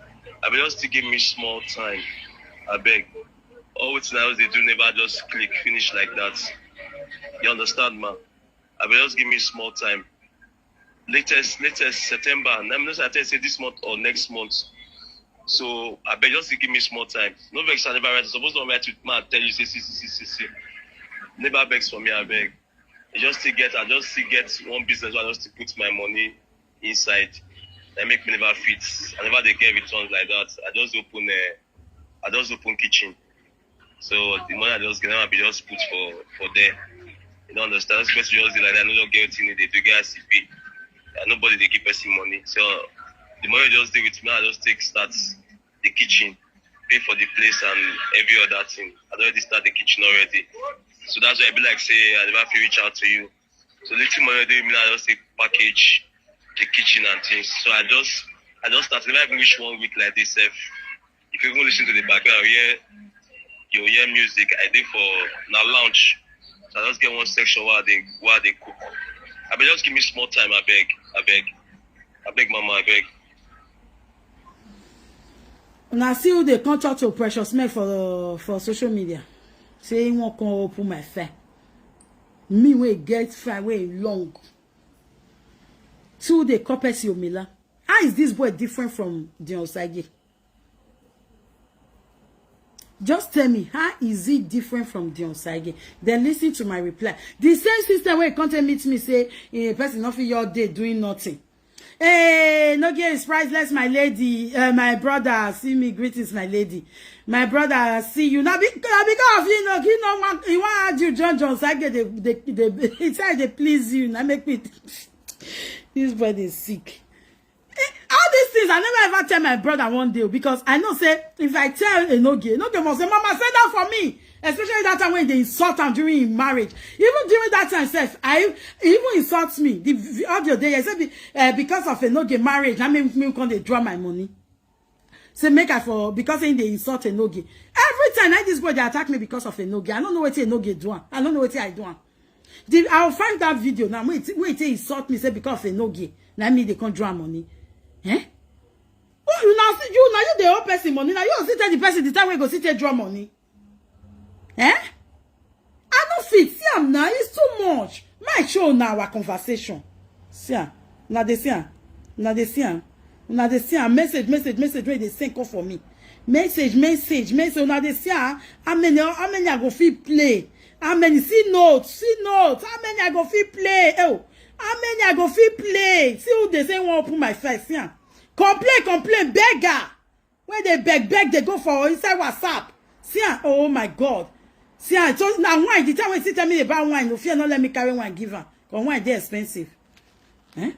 Abeg, just still give me small time. Abeg. All wetin I always dey do never just click finish like that. You understand, man? Abeg, just give me small time. Latest, latest September. Let me know say I tell you say this month or next month. So abeg, just give me small time. No vex, I never write. I suppose to write with man tell you say see see see see see. Never vex for me, abeg. I just still get, I just still get one business where I just still put my money inside. That make me never fit. I never dey get returns like that. I just open, uh, I just open kitchen. So the money I just get, I be just put for for there. You don't understand. This person just dey like that. I no just get thing they do get I C P. And nobody they give person money. So the money just dey with me. I just take start the kitchen, pay for the place and every other thing. I already start the kitchen already. So that's why I be like say I never feel reach out to you. So little money dey me, I just take package the kitchen and things. So I just I just start never even reach one week like this. Sef. If you even listen to the background, you hear you hear music. I dey for na lounge. So I just get one section where they where they cook. I beg just give me small time. I beg, I beg, I beg, mama, I beg. Now see who they come talk to Precious Men for for social media. Say he won't come open my fire. Me wey get fire wey long. Two dey copy Omila. How is this boy different from Dion Sage? Just tell me, how is he different from Dion Sage? Then listen to my reply. The same system wey come tell meet me say a person no fit your day doing nothing. Hey, no get is priceless, my lady, uh, my brother. See me, greetings, my lady. My brother, see you now because because of you know he no want he want add you John John Sage. They they they inside they please you. Now make me this boy is sick. Eh, all these things I never ever tell my brother one day because I know say if I tell Enoge, Enoge must say, "Mama, say that for me." Especially that time when they insult him during his marriage. Even during that time, self, I even insult me. The v- audio there, I said uh, because of Enoge marriage, I mean, me come they draw my money. Say make I for because they insult Enoge. Every time like this boy they attack me because of Enoge. I don't know what Enoge do. Am. I don't know what I do. Am. The, I'll find that video now. Wait, wait, they insult me say because of Enoge. Now me they can't draw money. Eh? Oh, you now see you now you the old person money. Now you see tell the person the time we go see take draw money. Eh? I no fit see am now. It's too much. My show now our conversation. See am. Now they see am. Now they see am. Now they see am. Message, message, message. Where they send call for me. Message, message, message. Now they see am. How many? How many I go fit play? How many? See note, see note. How many I go fit play? Oh, how many I go fit play? See who they say won't open my face. See am. Complain, complain, beggar. When they beg, beg, they go for inside WhatsApp. See am. Oh my God. See am. So now wine. The time when she tell me about wine, no fear, not let me carry wine give her. Cause wine they expensive. Eh?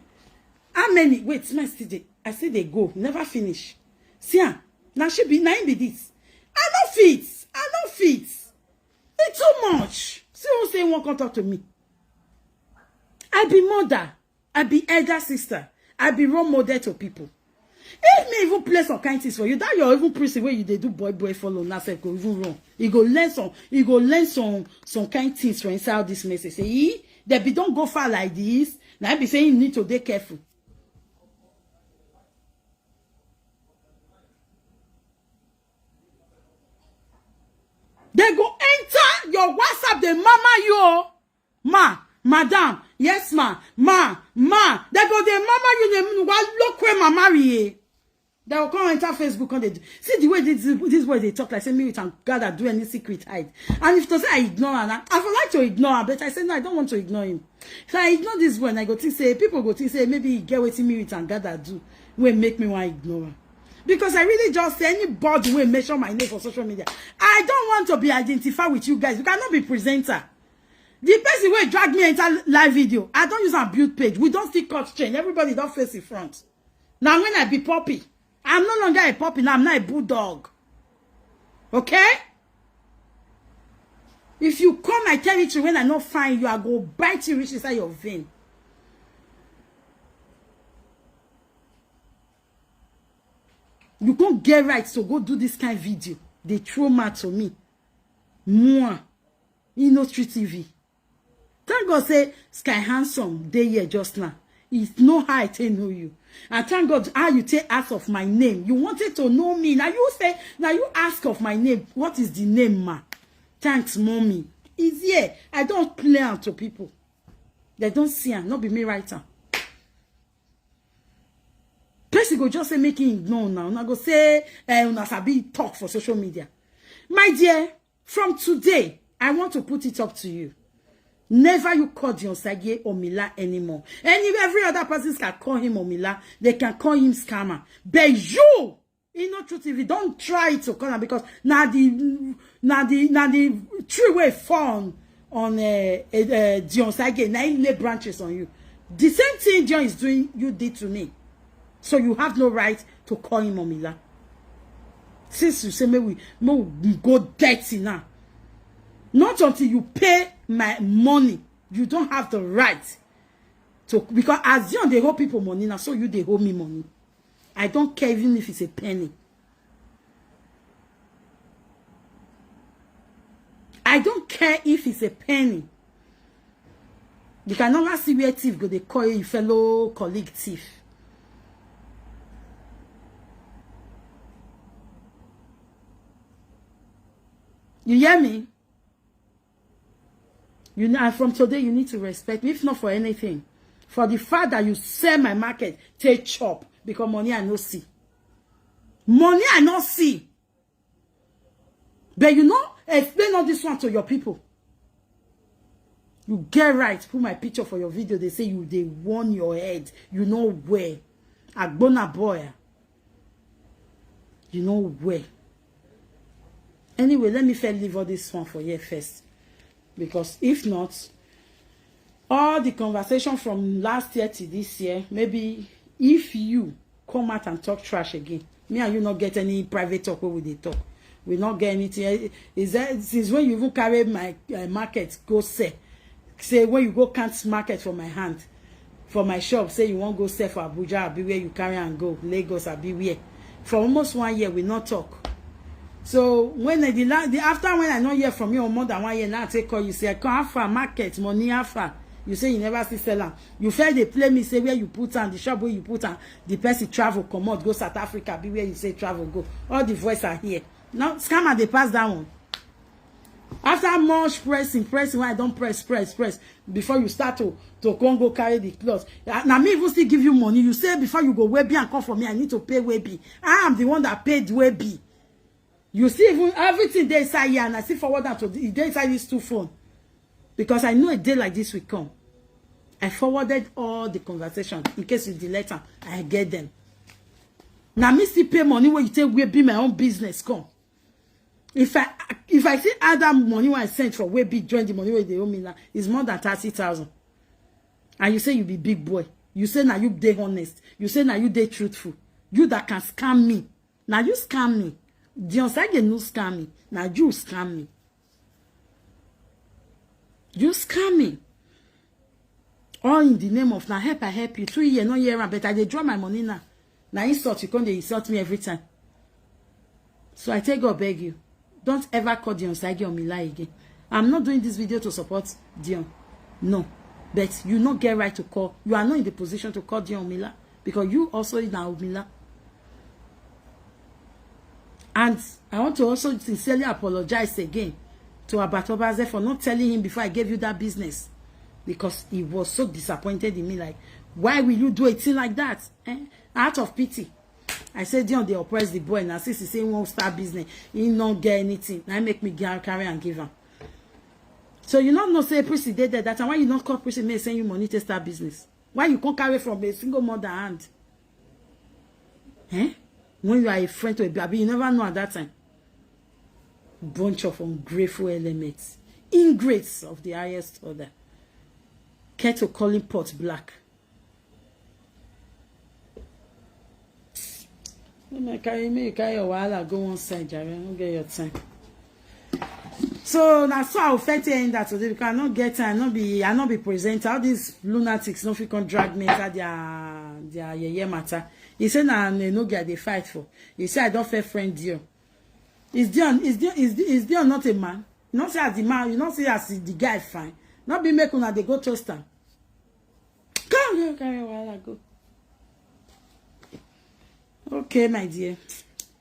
How many? Wait, smell still dey. I say they go, never finish. See am. Now she be now him be this. I no fit. I no fit. It's too much. See who say one come talk to me. I be mother. I be elder sister. I be role model to people. If me even play some kind things for you, that you're even prison where you they do boy boy follow now sef go even wrong. You go learn some, you go learn some some kind things from inside this message. Say, "Ee, they be don't go far like this." Now I be saying you need to be careful. WhatsApp dey mama you o. Ma, madam, yes ma, ma, ma. They go dey mama you, they wa look where mama ye. They will come enter Facebook and they do. See the way this, this boy they talk like say me with am gather do any secret hide. And if to say I ignore am, I, I would like to ignore am, but I say no, I don't want to ignore him. If I ignore this boy, and I go think say people go think say maybe he get wetin me with am gather do wey make me wan ignore am. Because I really just say anybody wey mention my name for social media, I don't want to be identified with you guys. You cannot be presenter. The person wey drag me enter live video, I don't use a build page. We don't still cut chain. Everybody don't face in front. Now when I be puppy, I'm no longer a puppy. Now I'm not a bulldog. Okay? If you come my territory when I not find you, I go bite you reach inside your vein. You can't get right to go do this kind of video. They throw mouth to me. More. Ino Street T V. Thank God say Sky Handsome dey here just now. It's no how I take know you. And thank God how you take ask of my name. You wanted to know me. Now you say, now you ask of my name. What is the name, ma? Thanks, mommy. It's here. I don't play am to people. They don't see am. Not be me write am. Person go just say make him ignore now. Una go say, eh, una sabi talk for social media. My dear, from today, I want to put it up to you. Never you call Dion Sage Omila anymore. Any every other person can call him Omila. They can call him scammer. But you, Ino True T V, don't try to call am because now the now the now the tree wey fall on uh, uh, Dion Sage, now he lay branches on you. The same thing Dion is doing, you did to me. So you have no right to call him Omila. Since you say me we, me we go dirty now. Not until you pay my money, you don't have the right to, because as Dion they owe people money now, so you they owe me money. I don't care even if it's a penny. I don't care if it's a penny. You can never see where thief go, they call you fellow colleague thief. You hear me? You know, and from today, you need to respect me, if not for anything. For the fact that you sell my market, take chop, because money I no see. Money I no see. But you know, explain all this one to your people. You get right, put my picture for your video. They say you they warn your head. You know where. Agbona boy. You know where. Anyway, let me first leave all this one for here first. Because if not, all the conversation from last year to this year, maybe if you come out and talk trash again, me and you not get any private talk where we dey talk. We not get anything. Eh, is that since when you even carry my uh, market go sell? Say when you go count market for my hand, for my shop, say you won't go sell for Abuja, I be where you carry and go, Lagos, I be where. For almost one year, we not talk. So when I, the, la- the after when I not hear from you on more than one year, now I take call you say, "Come, how far market, money, how far?" You say you never see sell am. You fair they play me, say where you put on the shop where you put on the person travel, come out, go South Africa, be where you say travel, go. All the voice are here. Now, scammer, they pass that one. After much pressing, pressing, when I don't press, press, press, before you start to to come go carry the cloth. Ah, now me even still give you money. You say before you go Webi and come for me, I need to pay Webi. I am the one that paid Webi. You see, even everything they inside here, and I see forward that to the, they inside these two phone. Because I know a day like this will come. I forwarded all the conversation in case you delete them. I get them. Now me still pay money when you take Webi my own business come. If I if I see other money when I sent for Webi join the money where they owe me now, it's more than thirty thousand. And you say you be big boy. You say now you dey honest. You say now you dey truthful. You that can scam me. Now you scam me. Dion Sage no scam me. Now you scam me. You scam me. All in the name of now help I help you. Two year no year, but I dey draw my money now. Now insult you come they insult me every time. So I take God beg you, don't ever call Dion Sage on me lie again. I'm not doing this video to support Dion. No. But you not get right to call. You are not in the position to call Dion Omila because you also in Omila. And I want to also sincerely apologize again to Abatobaze for not telling him before I gave you that business, because he was so disappointed in me. Like, why will you do a thing like that? Eh? Out of pity, I said, Dion, they oppress the boy. Now, since he say he won't start business, he not get anything. Now make me carry and give him. So you not know say Prissy dey there. That's why you not call Prissy, may send you money to start business. Why you can't carry from a single mother hand? Eh? When you are a friend to a baby, you never know at that time. Bunch of ungrateful elements, ingrates of the highest order. Keto calling pot black. Make you carry, make you carry your wahala go one side, Jare. I don't get your time. So that's why I will first end that today, because I don't get time. I not be, I not be presenter. All these lunatics no fit come drag me inside their their yeye matter. He say na no get they fight for. He say I don't fair friend you. Is Dion is Dion is Dion not a man? You not say as the man, you not say as the guy fine. Not be make una they go toast am. Come here, carry your wahala go. Okay, my dear.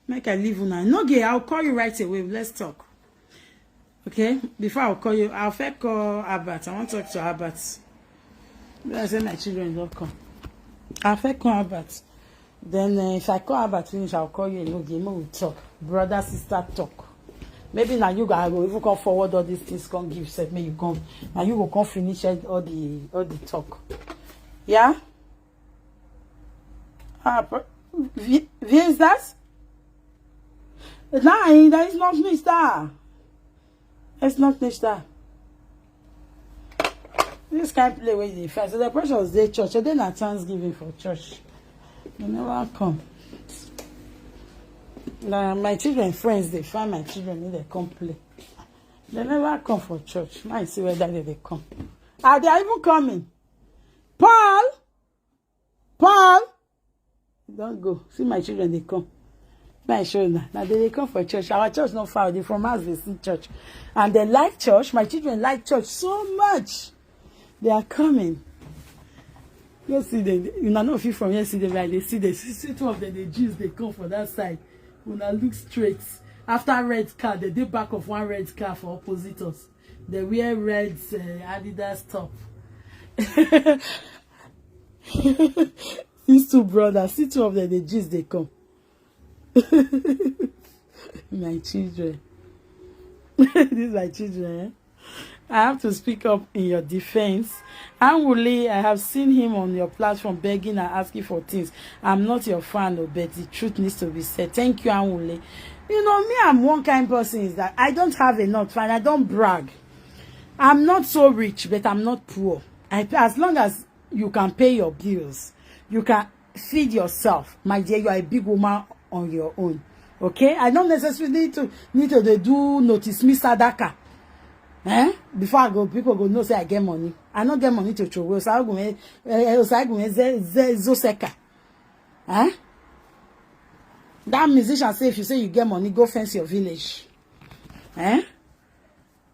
Make I leave una. No, gay, I'll call you right away. Let's talk. Okay? Before I'll call you, I'll first call Albert. I want to talk to Albert. Then I say my children don't come. I'll first call Albert. Then uh, if I call Albert finish, I'll call you. No, gay, we will talk. Brother, sister, talk. Maybe now you guys will even come forward all these things, come give set me you come. Now you go come finish all the all the talk. Yeah? Ah, wie ist das? Nein, da ist noch nicht da. Ist noch nicht da. This kind play where they find. So the pressure was their church. They not Thanksgiving for church. They never come. Now my children friends, they find my children, they come play. They never come for church. I see whether they, they come. Are they even coming? Paul? Paul? Don't go. See my children, they come. My children, now they, they come for church. Our church not far. They from us, they see church. And they like church. My children like church so much. They are coming. You see them. You know, if you from here, see them like they see the see two of them, the Jews, they come for that side. When I look straight, after red car, they dey back of one red car for opposite us. They wear red uh, Adidas top. These two brothers, see two of them, the Jews, they come. My children. These are children. Eh? I have to speak up in your defense. Anwule, I have seen him on your platform begging and asking for things. I'm not your fan, oh, but the truth needs to be said. Thank you, Anwule. You know, me, I'm one kind person is that I don't have enough, and I don't brag. I'm not so rich, but I'm not poor. I, as long as you can pay your bills, you can feed yourself, my dear. You are a big woman on your own. Okay, I don't necessarily need to need to dey do notice me sadaka. Eh? Before I go, people go know say I get money. I don't get money to throw away. So I go, eh, eh, so I go, eh, ze- ze- zoseka. Eh? That musician say if you say you get money, go fence your village. Eh?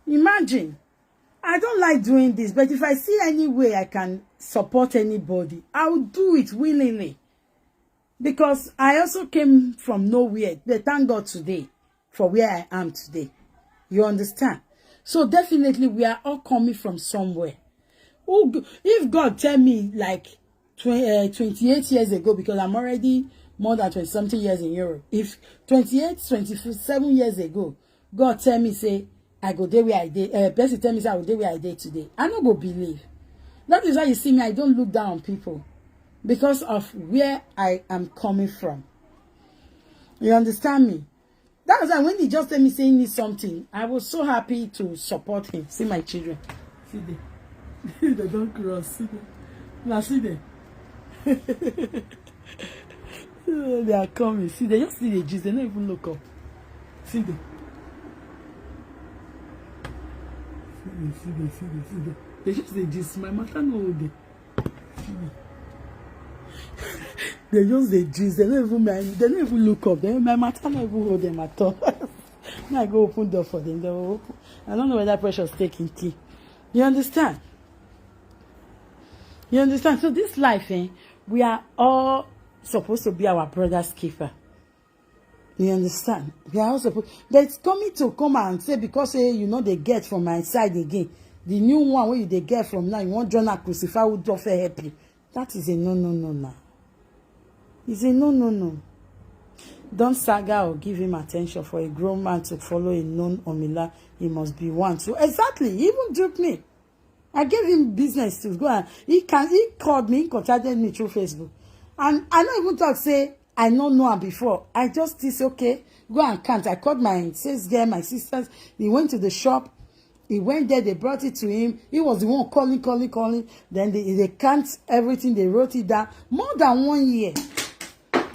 Imagine. I don't like doing this, but if I see any way I can support anybody, I will do it willingly. Because I also came from nowhere. But thank God today for where I am today. You understand? So definitely we are all coming from somewhere. Who g- If God tell me like twenty, uh, twenty-eight years ago, because I'm already more than twenty something years in Europe. If twenty-eight, twenty-seven years ago, God tell me say I go dey where I dey, uh, person tell me say I go dey where I dey today, I no go believe. That is why you see me, I don't look down on people because of where I am coming from. You understand me? That's why when he just tell me say he needs something, I was so happy to support him. See my children. See them. They don't cross. Now see them. They are coming. See, they just see the Jews. They don't even look up. See them. See them, see them, see them, see them. They just the Jews. My matter no hold them. See them. They just the Jews. They don't even mind. They don't even look up. They, my matter no even hold them at all. Now I go open door for them. They will open. I don't know whether Precious taking key. You understand? You understand? So this life, eh, we are all supposed to be our brother's keeper. You understand? We are also put, but coming to come and say because say you know they get from my side again, the new one where you they get from now, you want Jonah crucify who don't fair help you. That is a no no no now. It's a no no no. Don't saga or give him attention for a grown man to follow a known Omila. He must be one too. Exactly. He even duped me. I gave him business to go and he can he called me, he contacted me through Facebook. And I don't even talk say I don't know her before. I just this okay. Go and count. I called my sales girl, my sisters. They went to the shop. He went there, they brought it to him. He was the one calling, calling, calling. Then they, they count everything, they wrote it down. More than one year.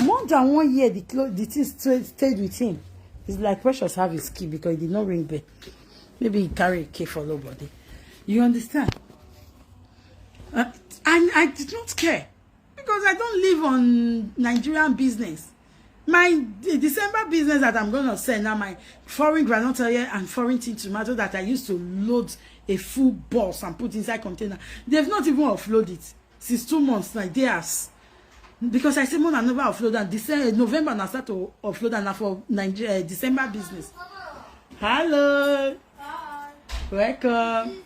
More than one year, the clo- the thing stayed, stayed with him. It's like Precious have his key because he did not ring bell. Maybe he carry a key for nobody. You understand? Uh, and I did not care because I don't live on Nigerian business. My the December business that I'm gonna sell now, my foreign groundnut oil and foreign tin tomato that I used to load a full bus and put inside container. They've not even offloaded it since two months now. They ask because I say more than never offload and December, November na start to offload and na for Nigeria December business. Hello. Welcome.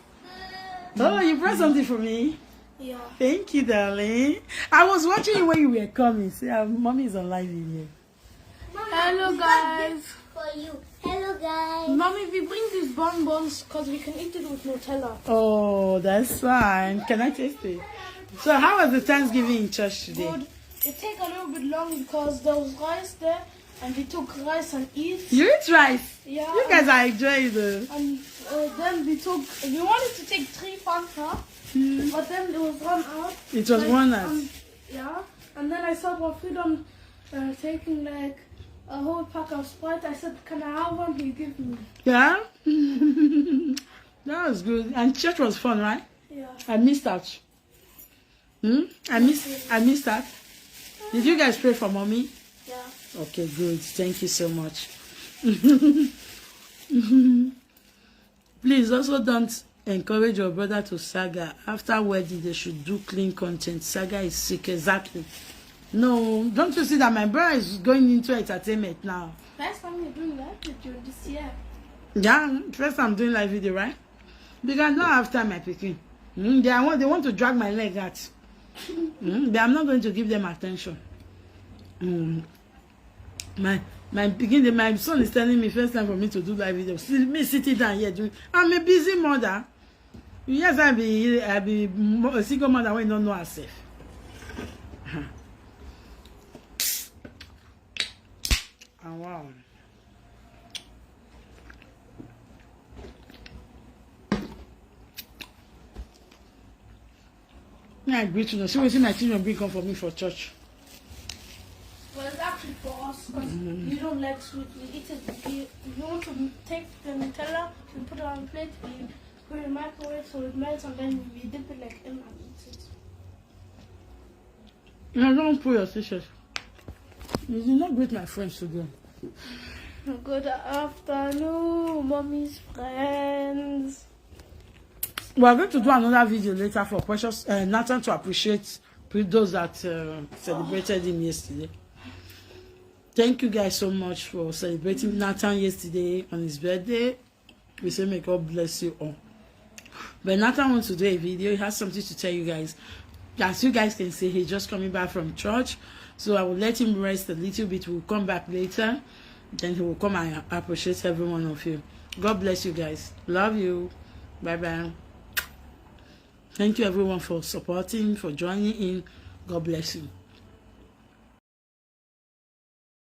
Oh, you brought something for me. Yeah. Thank you, darling. I was watching you when you were coming. See, uh, mommy is on live in here. Hello, guys. For you. Hello, guys. Mommy, we bring these bonbons because we can eat it with Nutella. Oh, that's fine. Can I taste it? So, how was the Thanksgiving in church today? Good. It take a little bit long because there was rice there, and we took rice and eat. You eat rice. Yeah. You guys are enjoying the. And uh, then we took. We wanted to take three Fanta, but then it was run out. It was Like, one night. Um, yeah. And then I saw Wafidon uh, taking like a whole pack of Sprite. I said, "Can I have one?" He gave me. Yeah. That was good. And church was fun, right? Yeah. I missed out. Hmm? I missed. I missed out. Did you guys pray for mommy? Yeah. Okay, good. Thank you so much. Please also don't encourage your brother to saga. After wedding, they should do clean content. Saga is sick, exactly. No, don't you see that my brother is going into entertainment now? First time you're doing live video this year. Yeah, first time doing live video, right? Because I don't have time, my picking. Mm, they, want, they want to drag my leg out. Mm, but I'm not going to give them attention. Mm. My my begin the, my son is telling me first time for me to do live video. See me sitting down here doing. I'm a busy mother. Yes, I be I be mo- a single mother when don't know herself. And wow. Me, I greet you. See wetin my children bring come for me for church. Well, it's actually for us because we don't like sweet. We eat it. We, we want to take the Nutella, we put it on a plate, we put it in the microwave so it melts, and then we dip it like in and eat it. You don't pull your t-shirt. You did not greet my friends today. Good afternoon, mommy's friends. We are going to do another video later for Precious uh, Nathan to appreciate those that uh, celebrated him yesterday. Thank you guys so much for celebrating Nathan yesterday on his birthday. We say may God bless you all. But Nathan wants to do a video. He has something to tell you guys. As you guys can see, he's just coming back from church. So I will let him rest a little bit. We'll come back later. Then he will come and appreciate every one of you. God bless you guys. Love you. Bye bye. Thank you everyone for supporting, for joining in. God bless you.